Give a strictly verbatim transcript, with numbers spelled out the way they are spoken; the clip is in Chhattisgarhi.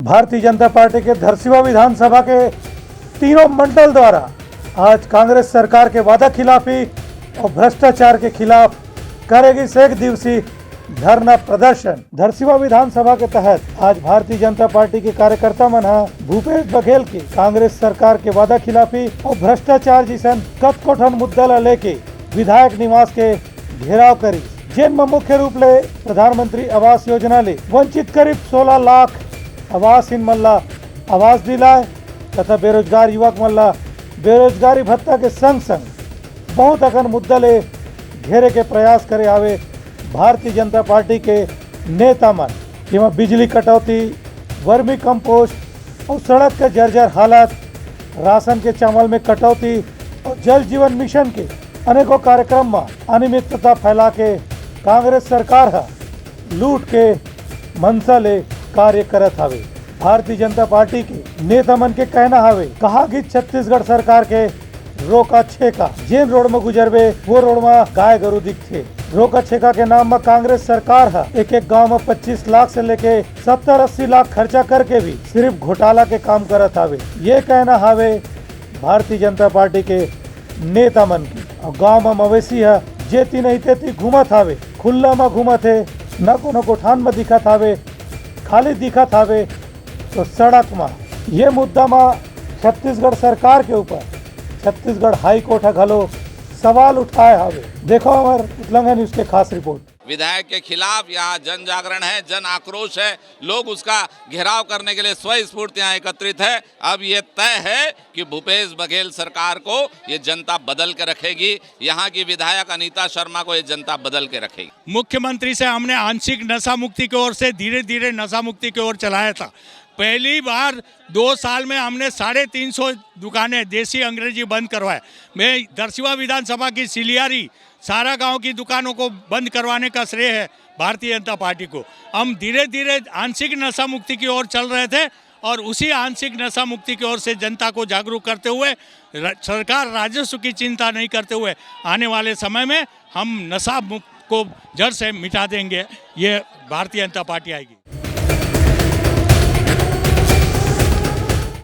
भारतीय जनता पार्टी के धरसीवा विधानसभा के तीनों मंडल द्वारा आज कांग्रेस सरकार के वादा खिलाफी और भ्रष्टाचार के खिलाफ करेगी एक दिवसीय धरना प्रदर्शन। धरसीवा विधानसभा के तहत आज भारतीय जनता पार्टी के कार्यकर्ता मन ह भूपेश बघेल के कांग्रेस सरकार के वादा खिलाफी और भ्रष्टाचार जैसन कतको ठन मुद्दा ला लेके विधायक निवास के घेराव करिस, जेन म मुख्य रूप ले प्रधानमंत्री आवास योजना ले वंचित करीब सोलह लाख आवासहीन मन ला आवास दिलाए तथा बेरोजगार युवक मन ला बेरोजगारी भत्ता के संग संग बहुत अकन मुद्दा ले घेरे के प्रयास करे हावे भारतीय जनता पार्टी के नेता मन। जेमा बिजली कटौती, वर्मी कंपोस्ट और सड़क के जर्जर हालत, राशन के चावल में कटौती और जल जीवन मिशन के अनेकों कार्यक्रम म अनियमितता फैला के कांग्रेस सरकार ह लूट के मंशा ले कार्य करत हावे। भारतीय जनता पार्टी के नेता मन के कहना हावे, कहा कि छत्तीसगढ़ सरकार के रोका छेका, जेन रोड म गुजरबे वो रोड म गाय गरु दिखथे। रोका छेका के नाम म कांग्रेस सरकार ह एक एक गांव म पच्चीस लाख से लेके सत्तर अस्सी लाख खर्चा करके भी सिर्फ घोटाला के काम करत हावे। ये कहना हावे भारतीय जनता पार्टी के नेता मन के। अउ गांव म मवेशी ह जेती नहीं तेती घूमत हावे, खुल्ला म घूमत हे, न कोनो गोठान म दिखत हावे, खाली दिखत हावे तो सड़क म। ये मुद्दा म छत्तीसगढ़ सरकार के ऊपर छत्तीसगढ़ हाई कोर्ट ह घलो सवाल उठाए हावे। देखो हमर उतलंगा न्यूज के खास रिपोर्ट। विधायक के खिलाफ यहाँ जन जागरण है, जन आक्रोश है, लोग उसका घेराव करने के लिए स्वस्फूर्त यहाँ एकत्रित है। अब ये तय है कि भूपेश बघेल सरकार को ये जनता बदल के रखेगी, यहाँ की विधायक अनीता शर्मा को ये जनता बदल के रखेगी। मुख्यमंत्री से हमने आंशिक नशा मुक्ति की ओर से धीरे धीरे नशा मुक्ति की ओर चलाया था। पहली बार दो साल में हमने साढ़े तीन सौ दुकानें देसी अंग्रेजी बंद करवाए। मैं दरसिवा विधानसभा की सिलियारी सारा गांव की दुकानों को बंद करवाने का श्रेय है भारतीय जनता पार्टी को। हम धीरे धीरे आंशिक नशा मुक्ति की ओर चल रहे थे और उसी आंशिक नशा मुक्ति की ओर से जनता को जागरूक करते हुए र-, सरकार राजस्व की चिंता नहीं करते हुए आने वाले समय में हम नशा मुक्त को जड़ से मिटा देंगे। ये भारतीय जनता पार्टी आएगी।